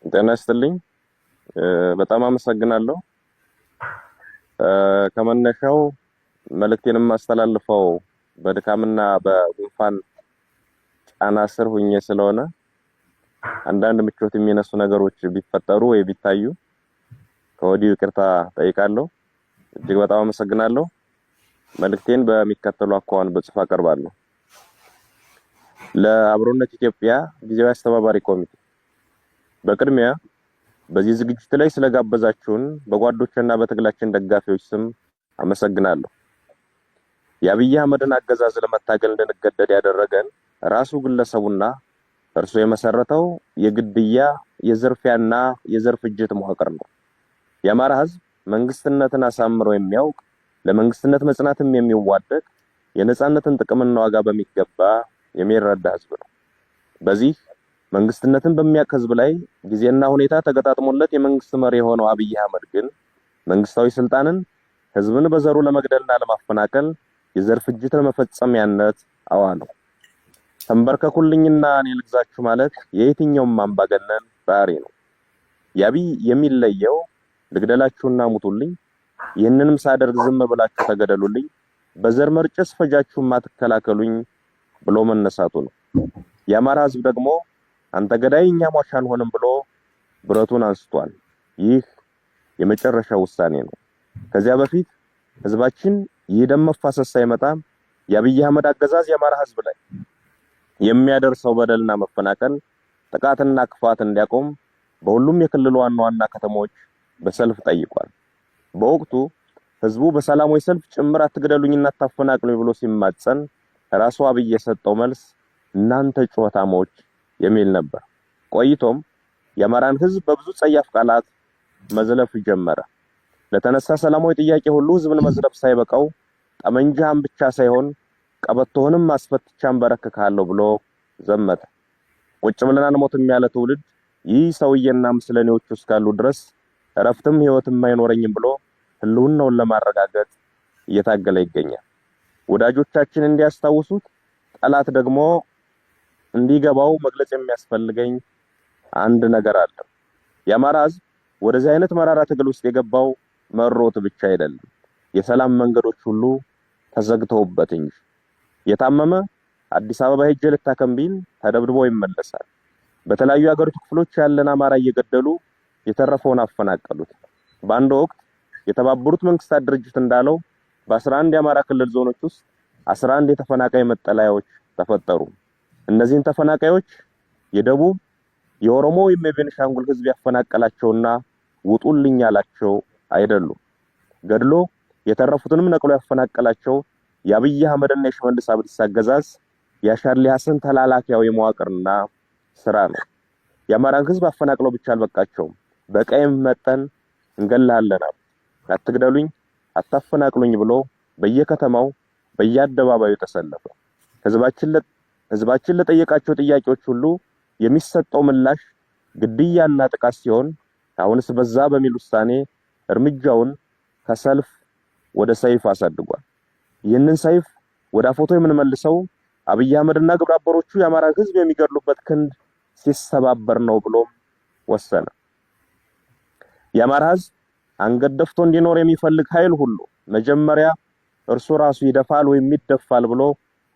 ጤና ይስጥልኝ። በጣም አመሰግናለሁ። ከመነሻው መልእክቴን የማስተላልፈው በድካምና በጉንፋን ጫና ስር ሁኜ ስለሆነ አንዳንድ ምቾት የሚነሱ ነገሮች ቢፈጠሩ ወይ ቢታዩ ከወዲሁ ይቅርታ ጠይቃለሁ። እጅግ በጣም አመሰግናለሁ። መልእክቴን በሚከተሉ አኳኋን በጽሁፍ አቀርባለሁ። ለአብሮነት ኢትዮጵያ ጊዜያዊ አስተባባሪ ኮሚቴ፣ በቅድሚያ በዚህ ዝግጅት ላይ ስለጋበዛችሁን በጓዶችና በትግላችን ደጋፊዎች ስም አመሰግናለሁ። የአብይ አህመድን አገዛዝ ለመታገል እንድንገደድ ያደረገን ራሱ ግለሰቡና እርሱ የመሰረተው የግድያ፣ የዝርፊያና የዘር ፍጅት መዋቅር ነው። የአማራ ሕዝብ መንግስትነትን አሳምሮ የሚያውቅ፣ ለመንግስትነት መጽናትም የሚዋደቅ፣ የነጻነትን ጥቅምና ዋጋ በሚገባ የሚረዳ ሕዝብ ነው። በዚህ መንግስትነትን በሚያውቅ ሕዝብ ላይ ጊዜና ሁኔታ ተገጣጥሞለት የመንግስት መሪ የሆነው አብይ አህመድ ግን መንግስታዊ ስልጣንን ህዝብን በዘሩ ለመግደልና ለማፈናቀል፣ የዘር ፍጅት ለመፈጸሚያነት አዋለው። ተንበርከኩልኝና እኔ ልግዛችሁ ማለት የየትኛውም አምባገነን ባህሪ ነው። የአብይ የሚለየው ልግደላችሁና ሙቱልኝ፣ ይህንንም ሳደርግ ዝም ብላችሁ ተገደሉልኝ፣ በዘር መርጬ ስፈጃችሁ ማትከላከሉኝ ብሎ መነሳቱ ነው። የአማራ ህዝብ ደግሞ አንተ ገዳይ እኛ ሟች አንሆንም ብሎ ብረቱን አንስቷል። ይህ የመጨረሻው ውሳኔ ነው። ከዚያ በፊት ህዝባችን ይህ ደም መፋሰስ ሳይመጣ የአብይ አህመድ አገዛዝ የአማራ ህዝብ ላይ የሚያደርሰው በደልና መፈናቀል፣ ጥቃትና ክፋት እንዲያቆም በሁሉም የክልሉ ዋና ዋና ከተሞች በሰልፍ ጠይቋል። በወቅቱ ህዝቡ በሰላማዊ ሰልፍ ጭምር አትግደሉኝና አታፈናቅሉኝ ብሎ ሲማጸን ራሱ አብይ የሰጠው መልስ እናንተ ጩኸታሞች የሚል ነበር። ቆይቶም የአማራን ህዝብ በብዙ ጸያፍ ቃላት መዝለፍ ጀመረ። ለተነሳ ሰላማዊ ጥያቄ ሁሉ ህዝብን መዝለፍ ሳይበቃው ጠመንጃህን ብቻ ሳይሆን ቀበቶህንም አስፈትቼ አንበረክክሃለሁ ብሎ ዘመተ። ቁጭ ብለን አንሞትም ያለ ትውልድ ይህ ሰውዬና ምስለኔዎቹ እስካሉ ድረስ እረፍትም ህይወትም አይኖረኝም ብሎ ህልውናውን ለማረጋገጥ እየታገለ ይገኛል። ወዳጆቻችን እንዲያስታውሱት፣ ጠላት ደግሞ እንዲገባው መግለጽ የሚያስፈልገኝ አንድ ነገር አለ። የአማራ ህዝብ ወደዚህ አይነት መራራ ትግል ውስጥ የገባው መሮት ብቻ አይደለም፣ የሰላም መንገዶች ሁሉ ተዘግተውበት እንጂ። የታመመ አዲስ አበባ ሄጄ ልታከም ቢል ተደብድቦ ይመለሳል። በተለያዩ የሀገሪቱ ክፍሎች ያለን አማራ እየገደሉ የተረፈውን አፈናቀሉት። በአንድ ወቅት የተባበሩት መንግስታት ድርጅት እንዳለው በ11 የአማራ ክልል ዞኖች ውስጥ 11 የተፈናቃይ መጠለያዎች ተፈጠሩ። እነዚህን ተፈናቃዮች የደቡብ፣ የኦሮሞ ወይም የቤንሻንጉል ህዝብ ያፈናቀላቸውና ውጡልኝ ያላቸው አይደሉም። ገድሎ የተረፉትንም ነቅሎ ያፈናቀላቸው የአብይ አህመድና የሽመልስ አብዲሳ አገዛዝ የአሻድሊ ሐሰን ተላላኪያዊ መዋቅርና ስራ ነው። የአማራን ህዝብ አፈናቅለው ብቻ አልበቃቸውም። በቀይም መጠን እንገላለን አሉ። አትግደሉኝ፣ አታፈናቅሉኝ ብሎ በየከተማው በየአደባባዩ ተሰለፈ። ህዝባችን ለጠየቃቸው ጥያቄዎች ሁሉ የሚሰጠው ምላሽ ግድያና ጥቃት ሲሆን አሁንስ በዛ በሚል ውሳኔ እርምጃውን ከሰልፍ ወደ ሰይፍ አሳድጓል። ይህንን ሰይፍ ወደ አፎቶ የምንመልሰው አብይ አህመድና ግብረአበሮቹ የአማራ ህዝብ የሚገድሉበት ክንድ ሲሰባበር ነው ብሎም ወሰነ። የአማራ ህዝብ አንገት ደፍቶ እንዲኖር የሚፈልግ ኃይል ሁሉ መጀመሪያ እርሱ ራሱ ይደፋል ወይም ይደፋል ብሎ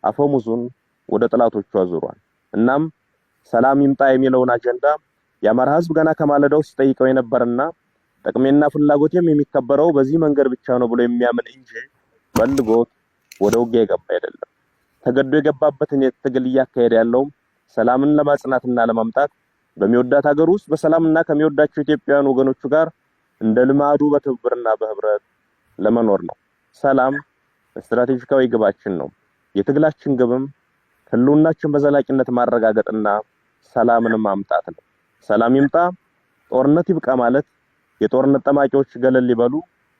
አፈሙዙን ወደ ጠላቶቹ አዙሯል። እናም ሰላም ይምጣ የሚለውን አጀንዳ የአማራ ህዝብ ገና ከማለዳው ሲጠይቀው የነበረና ጥቅሜና ፍላጎቴም የሚከበረው በዚህ መንገድ ብቻ ነው ብሎ የሚያምን እንጂ ፈልጎት ወደ ውጊያ የገባ አይደለም። ተገዶ የገባበትን የትግል እያካሄደ ያለውም ሰላምን ለማጽናትና ለማምጣት፣ በሚወዳት ሀገር ውስጥ በሰላምና ከሚወዳቸው ኢትዮጵያውያን ወገኖቹ ጋር እንደ ልማዱ በትብብርና በህብረት ለመኖር ነው። ሰላም ስትራቴጂካዊ ግባችን ነው። የትግላችን ግብም ህልውናችን በዘላቂነት ማረጋገጥና ሰላምን ማምጣት ነው። ሰላም ይምጣ፣ ጦርነት ይብቃ ማለት የጦርነት ጠማቂዎች ገለል ይበሉ፣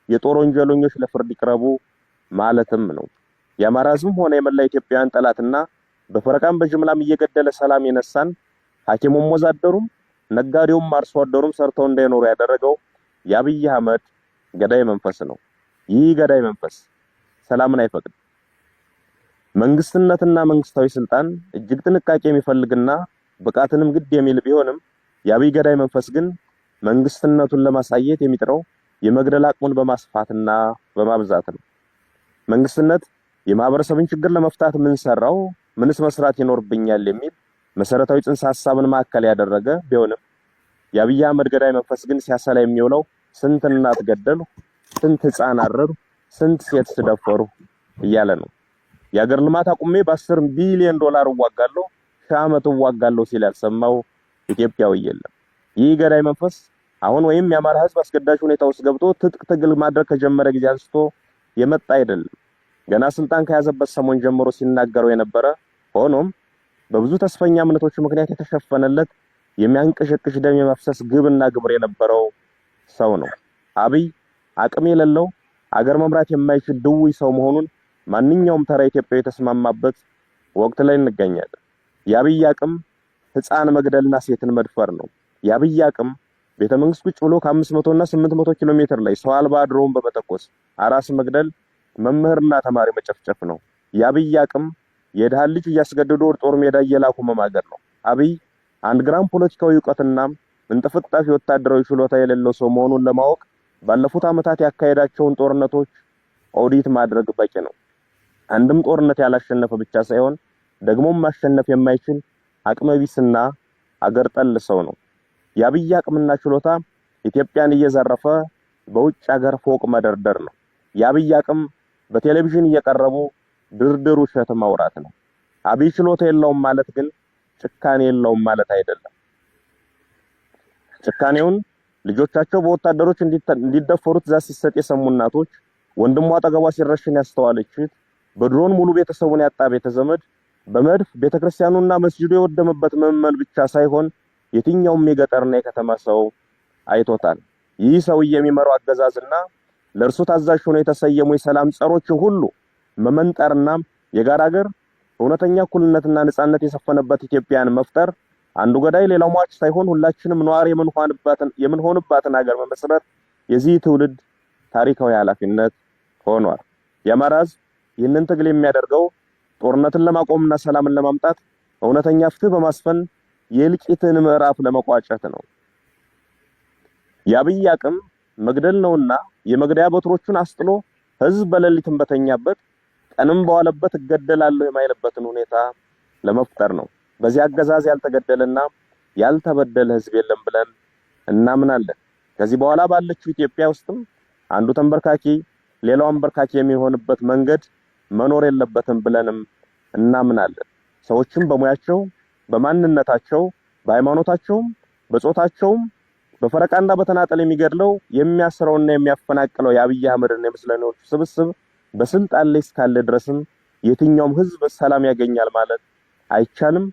የጦር ወንጀለኞች ለፍርድ ይቅረቡ ማለትም ነው። የአማራ ህዝብም ሆነ የመላ ኢትዮጵያውያን ጠላትና በፈረቃም በጅምላም እየገደለ ሰላም የነሳን፣ ሐኪሙም ወዛደሩም ነጋዴውም አርሶ አደሩም ሰርተው እንዳይኖሩ ያደረገው የአብይ አህመድ ገዳይ መንፈስ ነው። ይህ ገዳይ መንፈስ ሰላምን አይፈቅድም። መንግስትነትና መንግስታዊ ስልጣን እጅግ ጥንቃቄ የሚፈልግና ብቃትንም ግድ የሚል ቢሆንም የአብይ ገዳይ መንፈስ ግን መንግስትነቱን ለማሳየት የሚጥረው የመግደል አቅሙን በማስፋትና በማብዛት ነው። መንግስትነት የማህበረሰብን ችግር ለመፍታት ምን ሰራው፣ ምንስ መስራት ይኖርብኛል የሚል መሰረታዊ ጽንሰ ሐሳብን ማዕከል ያደረገ ቢሆንም የአብይ አህመድ ገዳይ መንፈስ ግን ሲያሰላ የሚውለው ስንት እናት ገደሉ፣ ስንት ህፃን አረዱ፣ ስንት ሴት ስደፈሩ እያለ ነው። የአገር ልማት አቁሜ በ10 ቢሊዮን ዶላር እዋጋለሁ፣ 1000 ዓመት እዋጋለሁ ሲል ያልሰማው ኢትዮጵያዊ የለም። ይህ ገዳይ መንፈስ አሁን ወይም የአማራ ህዝብ አስገዳጅ ሁኔታ ውስጥ ገብቶ ትጥቅ ትግል ማድረግ ከጀመረ ጊዜ አንስቶ የመጣ አይደለም። ገና ስልጣን ከያዘበት ሰሞን ጀምሮ ሲናገረው የነበረ፣ ሆኖም በብዙ ተስፈኛ እምነቶች ምክንያት የተሸፈነለት የሚያንቀሸቅሽ ደም የመፍሰስ ግብና ግብር የነበረው ሰው ነው። አብይ አቅም የሌለው፣ አገር መምራት የማይችል ድውይ ሰው መሆኑን ማንኛውም ተራ ኢትዮጵያዊ የተስማማበት ወቅት ላይ እንገኛለን። የአብይ አቅም ህፃን መግደልና ሴትን መድፈር ነው። የአብይ አቅም ቤተ መንግስት ቁጭ ብሎ ከ500 እና 800 ኪሎ ሜትር ላይ ሰው አልባ ድሮን በመተኮስ አራስ መግደል፣ መምህርና ተማሪ መጨፍጨፍ ነው። የአብይ አቅም የድሃ ልጅ እያስገደዱ ወደ ጦር ሜዳ እየላኩ መማገር ነው። አብይ 1 ግራም ፖለቲካዊ እውቀትና እንጥፍጣፊ ወታደራዊ ችሎታ የሌለው ሰው መሆኑን ለማወቅ ባለፉት ዓመታት ያካሄዳቸውን ጦርነቶች ኦዲት ማድረግ በቂ ነው። አንድም ጦርነት ያላሸነፈ ብቻ ሳይሆን ደግሞም ማሸነፍ የማይችል አቅመቢስና አገር ጠል ሰው ነው። የአብይ አቅምና ችሎታ ኢትዮጵያን እየዘረፈ በውጭ ሀገር ፎቅ መደርደር ነው። የአብይ አቅም በቴሌቪዥን እየቀረቡ ድርድር ውሸት ማውራት ነው። አብይ ችሎታ የለውም ማለት ግን ጭካኔ የለውም ማለት አይደለም። ጭካኔውን ልጆቻቸው በወታደሮች እንዲደፈሩ ትዕዛዝ ሲሰጥ የሰሙ እናቶች፣ ወንድሟ አጠገቧ ሲረሽን ያስተዋለች፣ በድሮን ሙሉ ቤተሰቡን ያጣ ቤተዘመድ፣ በመድፍ ቤተክርስቲያኑና መስጂዱ የወደመበት ምዕመን ብቻ ሳይሆን የትኛውም የገጠርና የከተማ ሰው አይቶታል። ይህ ሰውዬ የሚመራው አገዛዝና ለእርሱ ታዛዥ ሆነው የተሰየሙ የሰላም ጸሮችን ሁሉ መመንጠርና የጋራ ሀገር፣ እውነተኛ እኩልነትና ነጻነት የሰፈነበት ኢትዮጵያን መፍጠር፣ አንዱ ገዳይ ሌላው ሟች ሳይሆን ሁላችንም ነዋሪ የምንሆንባትን ሀገር መመስረት የዚህ ትውልድ ታሪካዊ ኃላፊነት ሆኗል። የአማራ ሕዝብ ይህንን ትግል የሚያደርገው ጦርነትን ለማቆምና ሰላምን ለማምጣት፣ እውነተኛ ፍትህ በማስፈን የእልቂትን ምዕራፍ ለመቋጨት ነው። የአብይ አቅም መግደል ነውና የመግደያ በትሮቹን አስጥሎ ህዝብ በሌሊትም በተኛበት ቀንም በዋለበት እገደላለሁ የማይልበትን ሁኔታ ለመፍጠር ነው። በዚህ አገዛዝ ያልተገደለና ያልተበደለ ህዝብ የለም ብለን እናምናለን። ከዚህ በኋላ ባለችው ኢትዮጵያ ውስጥም አንዱ ተንበርካኪ ሌላው አንበርካኪ የሚሆንበት መንገድ መኖር የለበትም ብለንም እናምናለን። ሰዎችም በሙያቸው፣ በማንነታቸው፣ በሃይማኖታቸውም፣ በጾታቸውም በፈረቃና በተናጠል የሚገድለው፣ የሚያስረውና የሚያፈናቅለው የአብይ አህመድና የምስለኔዎቹ ስብስብ በስልጣን ላይ እስካለ ድረስም የትኛውም ህዝብ ሰላም ያገኛል ማለት አይቻልም።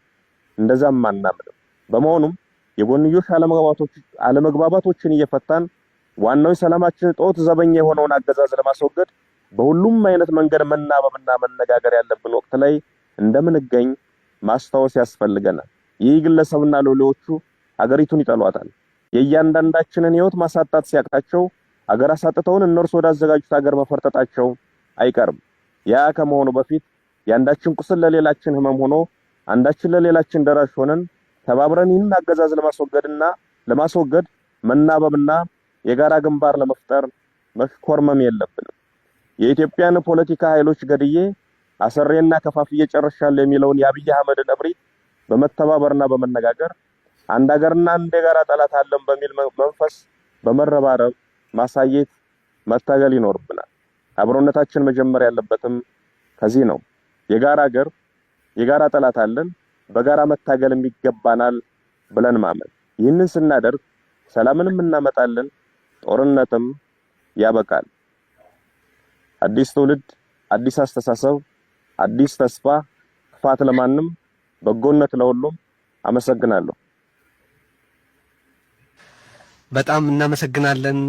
እንደዛም አናምንም። በመሆኑም የጎንዮሽ አለመግባባቶችን እየፈታን ዋናው የሰላማችን እጦት ዘበኛ የሆነውን አገዛዝ ለማስወገድ በሁሉም አይነት መንገድ መናበብና መነጋገር ያለብን ወቅት ላይ እንደምንገኝ ማስታወስ ያስፈልገናል። ይህ ግለሰብና ሎሌዎቹ አገሪቱን ይጠሏታል። የእያንዳንዳችንን ህይወት ማሳጣት ሲያቅታቸው አገር አሳጥተውን እነርሱ ወዳዘጋጁት አገር መፈርጠጣቸው አይቀርም። ያ ከመሆኑ በፊት የአንዳችን ቁስል ለሌላችን ህመም ሆኖ፣ አንዳችን ለሌላችን ደራሽ ሆነን፣ ተባብረን ይህንን አገዛዝ ለማስወገድ መናበብና የጋራ ግንባር ለመፍጠር መሽኮርመም የለብንም። የኢትዮጵያን ፖለቲካ ኃይሎች ገድዬ፣ አስሬና ከፋፍዬ ጨርሻለሁ የሚለውን የአብይ አህመድን እብሪት በመተባበርና በመነጋገር፣ አንድ ሀገርና አንድ የጋራ ጠላት አለን በሚል መንፈስ በመረባረብ ማሳየት፣ መታገል ይኖርብናል። አብሮነታችን መጀመር ያለበትም ከዚህ ነው። የጋራ ሀገር፣ የጋራ ጠላት አለን፣ በጋራ መታገልም ይገባናል ብለን ማመን። ይህንን ስናደርግ ሰላምንም እናመጣለን፣ ጦርነትም ያበቃል። አዲስ ትውልድ፣ አዲስ አስተሳሰብ፣ አዲስ ተስፋ። ክፋት ለማንም፣ በጎነት ለሁሉም። አመሰግናለሁ። በጣም እናመሰግናለን።